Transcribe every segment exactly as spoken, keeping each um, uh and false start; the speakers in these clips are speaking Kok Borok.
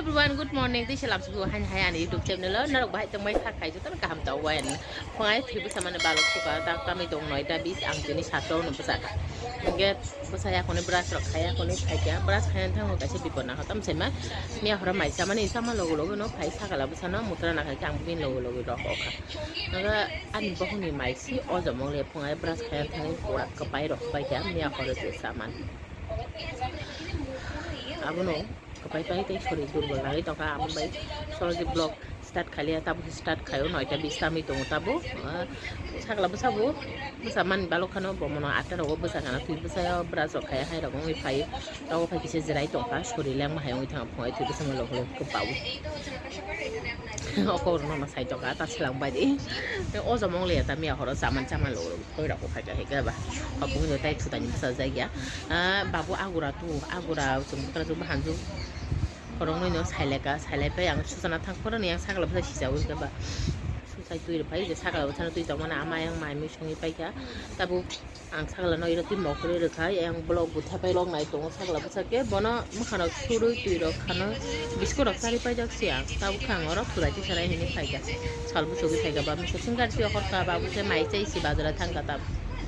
Everyone, good morning. Tei salam subu hain hai ani YouTube channel o norok bahai tongmai sak khai jotono kaham tong bai ani. Phungai thwi bwsa mani balok suka tak tamni tong noita bis ang tini sato no bwsa kha. Hingke bwsa yakoni brush rok khai yakoni khai kya brush khai thang kaisa bipor na hotam sema. Miya hora mai chamani sama logo logo no phai sakala bwsa no mutra na khai ang bini logo logo rok okha. Naga ani bohong ni mai si o jomong le phungai brush khai thang pura kapai rok bai kya miya hora je saman. Abono kapai pai tei sori durbol nangwi tongkha, amo bai soro je vlog start khaliya, tabuk start khaio, noita bis tamwi tongo tabuk. Ah, sakla bwsabo bwsa mani balok khano, bomono atta rogo bwsa khana, twi bwsayo brush rok khaya hai rok wngwi phai, tabuk phai kisa jirai tongkha, sori lengma hai wngwi thangkha, phungai twi bwsa mani rok kwbao. Oko rok nono sai tongkha, ta selang bai di. O jomong le ta miya horo chaman chaman lo. Koi rok bo phaikha hai khe ba. Hapung no tai thutani bwsa jagya. Ah, babu agura tu, agura chwng bwkra chwng hanju. Khoroknwi no saileka, sailai pai ang suchana thang phoro ni ang sakla bwsa sijawi khe ba. Suchai twi rwphai je sakla bwsano twi tongmani ama yang mai mui songwi paikha. Tabuk ang sakla no iro twi mok rwi rwkha, yang block bo thepai lok nai tongo sakla bwsa khe bono. Mwkhang rok surwi twi rok khano biskut rok charwi paijak se ang. Tabuk khe ang oro thudai tisa rai hinwi phaikha. Sal bwsugwi phaikha ba misa singkar twi okhorkha ba bwsai mai chai se bazar o thangkha ta.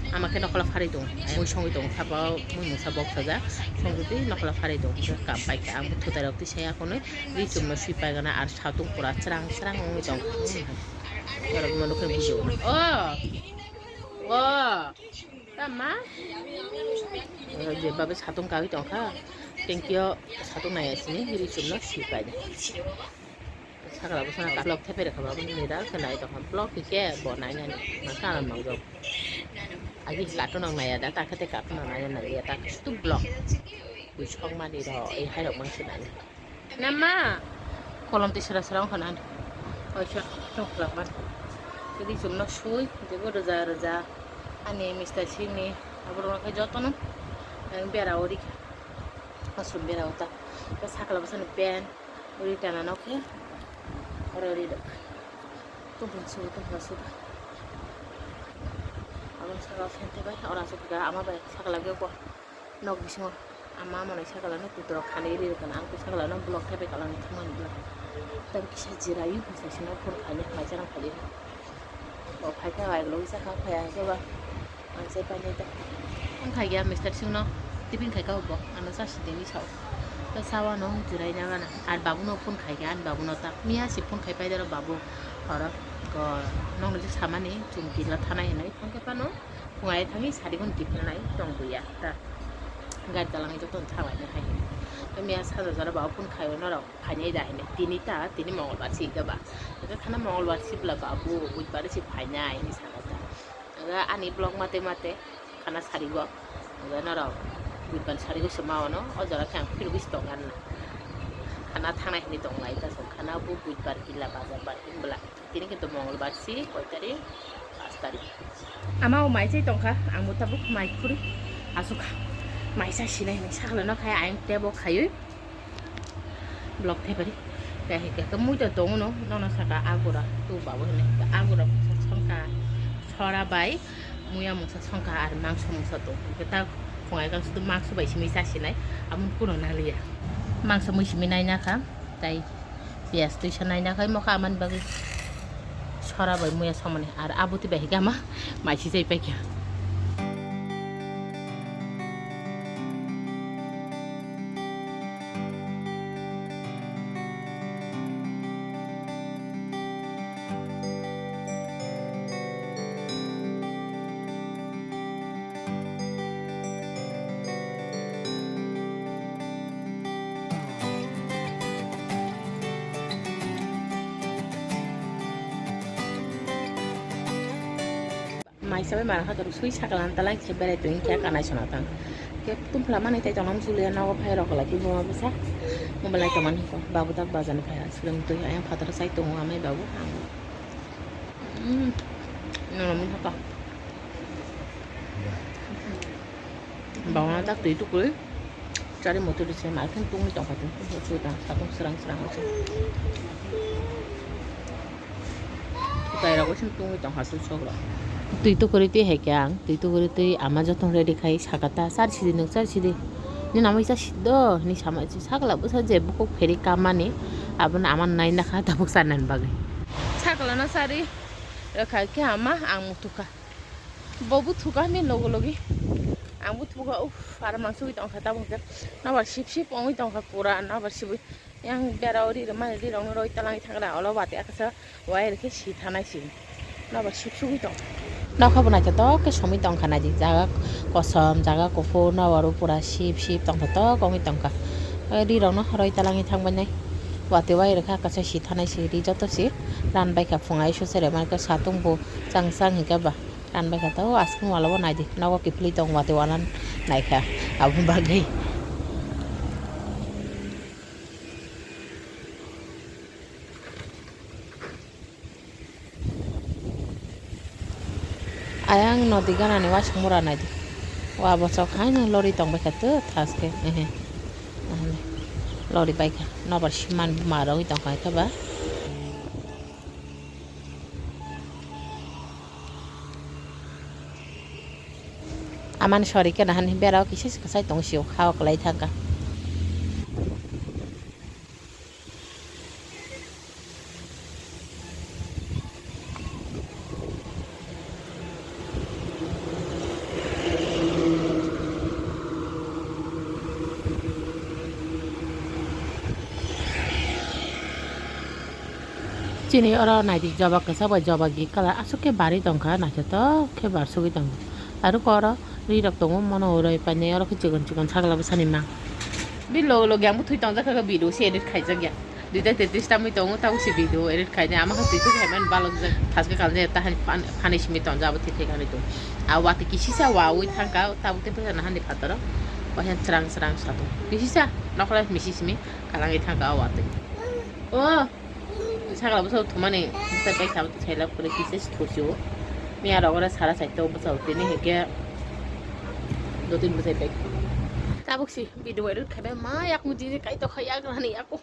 Ama khe nokhola pharwi tongo. Mui songwi tongo sapa o mui mungsa bok saja. Songwi twi nokhola pharwi tongo. Khe kap paikha ang bw thutai rok twi saya khonwi ri chumno swi paigana ar satung pura chwrang chwrang wngwi tongo. Borok no nukhe bujo. O! O! Tama? Je babe satung kawi tongkha. Tengkio satung nai asini ri chumno sipai. Sakla bwsana block thepai rwkha ba bini da khe nai tongkha. Block hike bo nai nani ma kana mangjok. Agi carton ang nai da ta khe te carton ang nai nai ya ta khe tu block. Bui song mani ro ei hai rok mang se nai. Nama kolom twi sra sra wngkha na. Oisa tongkhlak man. Tei chumno sui teibo rwja rwja ani Mister Singni aborok khe jotono ang bera o rikha. Aswk bera o ta. Tei sakla bwsani pen uri tana nokhe oro ri rwkha. Tongphla sui tongphla sui. Aboni saka o sente bai oro aswk kha ama bai sakla khe bo. Nok bisingo ama monai sakalano kuturok khanwi ri rwkha, ang twi sakalano block thepai kalani thangmani bwla. Tam kisa jirayu bwsai sino phone khaina mai chana phali. Bo phaikha ai lo kisa kha phaya khe ba ang sai painai ta. Ang khaikha Mister Singno tiffin khaikha bo ano cha sitini sao. Ta sawa no jirai na gana ar babuno phone khaikha ani babuno ta miya si phone khai pai daro babu oro ko nokno je samani chumkila thanai hinwi phone khe phano. Phungai thangwi sari gun kiphilnai tongbuya ta. Gari dalangwi jotono thanglaina hai hino. Tei miya saja jora ba phone khaio norok phainai da hinwi. Tini ta, tini mongolbar si hwnkhe ba. Hwnkhe khana mongolbar si bwla ba bu budbar si phainai hinwi sana ta. Hwnkhe ani vlog mate mate khana sari go. Hwnkhe norok budbar sari go se ma ono. O jora khe ang philugwi si tongo arna. Khana thangnai hinwi tonglai ta so khana bu budbar kila bajar bar hinwi bwla. Tini kintu mongolbar si, koi tarik? Pas tarik. Ama o mai chai tongkha, ang bo tabuk mai khuri asukha. Mai cha sinai hinwi sakla no khai ayang tebo khaiwi block thepari. Kahai khe mui to tongo no, nono saka agura tu babu hinwi. Agura songkha sora bai muya mungsa songkha ar mangso mungsa tong. Hwnkhe ta khungai kang sudu mangso bai simi cha sinai, amon kuno naliya. Mangso mui simi nai nakha. Tai piyas twisa naina khai mokha amani bagwi sora bai muya somani ar abuti bai hikhe ama mai sijai paikha. Mai sabai mara kha tor sui sakla talai se berai tong khe kanai sona tang. Ke tum phla mani tai tong nam sulia nogo phai rok la ki buma bwsa. Mobile lai tong mani ko babu tak bajan phai aswrwng twi ayang phataro sai tongo amai babu. Hmm. Nang mani kha. Bawang tak twi tukui. Chari motor se mai khun tungwi tongkha tong tong tong tong satung srang srang se. Kutai rok se tungwi tongkha tong sok rok. Twi tukuri twi hai khe ang twi tukuri twi ama jotong ready khai sakata char sidi nuk char sidi. Nini ama kisa siddo hinwi sama se sakla bwsa je bukhuk pheri kamani, abono ama naina kha tabuk chanani bagwi. Sakla no sari rwkha khe ama ang muthukha. Bo buthukha ni logo logi. Ang buthukha, uff, aro mansugwi tongkha tabuk khe. Nobar sip sip wngwi tongkha pura, nobar sibwi. Yang bera o ri rwmani, ri rok no roi talangwi thangra, olo watwi akasa wire khe si thanai si. Nobar sip sugwi tong. Nokha bo naithotok khe somwi tongkha naidi, jaga kosom, jaga kuphur, nobar o pura sip sip tongthotok wngwi tongkha. Ri rok no roi talangwi thangbainai. Watwi wire khe akasa si thanai si, ri joto si ran baikha phung ai su sere, mane khe satung bo chang chang hinkhe ba. Ran baikha ta o aswk wala bo naidi, nogo kiphilwi tong watwi wala naikha aboni bagwi. Ayang nodi ganani uaisuk mura naidi. Wa bochok haino lori tongbaikha to thaske, ehe. Lori baikha, nobar siman buma rogwi tongkha khe ba. Amani sori khe nahani bera o kisa se kwchai tong sio, ha o kwlai thangkha. Chini oro naidi joba kwchak bai joba gi colour aswk khe barwi tongkha, naithotok khe barsugwi tongo. Aro khe oro ri rok tongo, mono uroi painai, oro khe chikon chikon sagla bwsani mang. Bini loge loge ang bwthwi tongjak kha, video se edit khaijak ya. Duita tetris tamwi tongo, tabuk se video edit khainai, ama khe twi twi khaimani balokjak, thaske kaljak ya, tahani phan-, phani simi tongjak, abo thwi thwi khanwi tongo. A watwi kisisa wawi thangkha, tabuk tei bwsa nahani phataro, waisa srang srang satung. Kisisa nokla misi simi kalangwi thangkha o watwi. O. Sakla bwsa thumani bwsai bai kha, bwsai lab kwrwi kisa se thusio. Miya rok oro sara saito bwsa tini hwnkhe dotini bwsai bai. Tabuk si video edit khai bai ma yakung jini kai tokha yagrani yaku.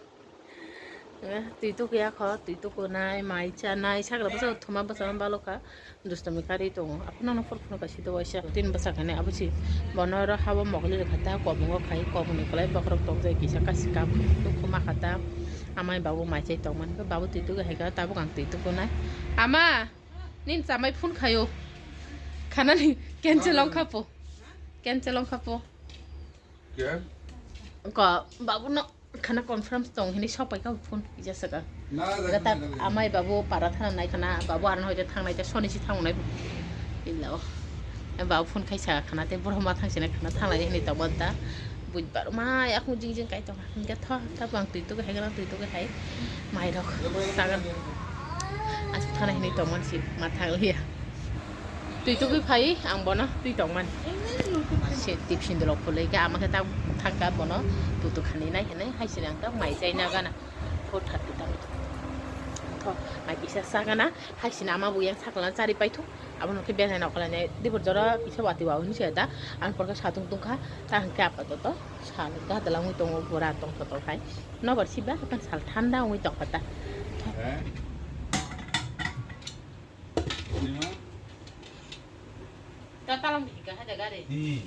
Eh, twi tuku yakho, twi tuku nai, mai cha nai, sakla bwsa thuma bwsa balokha. Dustomi karwi tongo. Aphano no phuru phuru kaisa do waisa tin bwsa khainai abo si. Bono oro habo mogli rwkha ta, kobongo khai, kobongni kwlai bokhorok tokjai kisa kaisa cup tukhuma kha ta. Amai babu mai chai tongmani khe babu twi tuku hai kha, tabuk ang twi tukunai. Ama, nini chamai phone khaio. Khanani cancel wng kha po. Cancel wng kha po. Ko babu no khana conference tong hini sok pai kha phone kisa saka. Amai babu para thana nai khana, babu arno hoite thang nai te soni si thang nai. Ila o. Babu phone khai sa khana te borok ma thang sina khana thang nai hini tong ta. Buj bar ma yakung jing jing kai tong. Hingke tho ta bang twi tuku hai khana twi tuku hai. Mai rok sagan. Asuk thana hini tong man si ma thang liya. Twi tugwi phai ang bono twi tongmani. Se tip sindulok phulwi khe ama khe tak thangkha bono tutu khani nai hinwi hai sini ang tak mai chai na gana. Four thirty ta. Tho mai kisa sa gana hai sini ama bo yang sakla chari paithu. Abono khe belai nokla nai dibor jora kisa wati wa hwnwi se da. Ang porkha satung tungkha ta hwnkhe apatoto sal gadalangwi tongo pura tongthotok hai. Nobar si ba hapan sal thanda wngwi tongkha ta. Ta talang bihika haja gari. Hmm.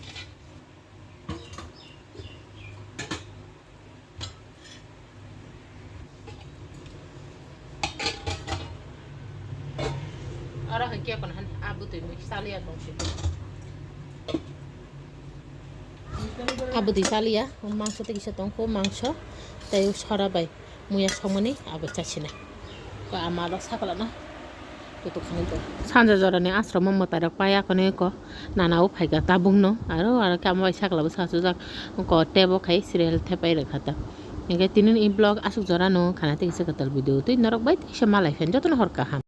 Oro hai khe kono han abu twi mui saliya tong si. Abu twi saliya, mangso tei kisa tong kho, mangso tei sora bai. Muya songmani abo chasinai. Ko ama rok sakla no tutuk khanai to. Sanja jorani ashromo mwtai rok paya kone ko nana o phaika tabuk no aro aro khe amo bai sakla bwsa achuk jak ko tebo khai serial thepai rwkha ta. Hingke tini ni vlog asuk jora no khana tei kisa kwtal video tei norok bai teisa malai phan joto no hor kaham.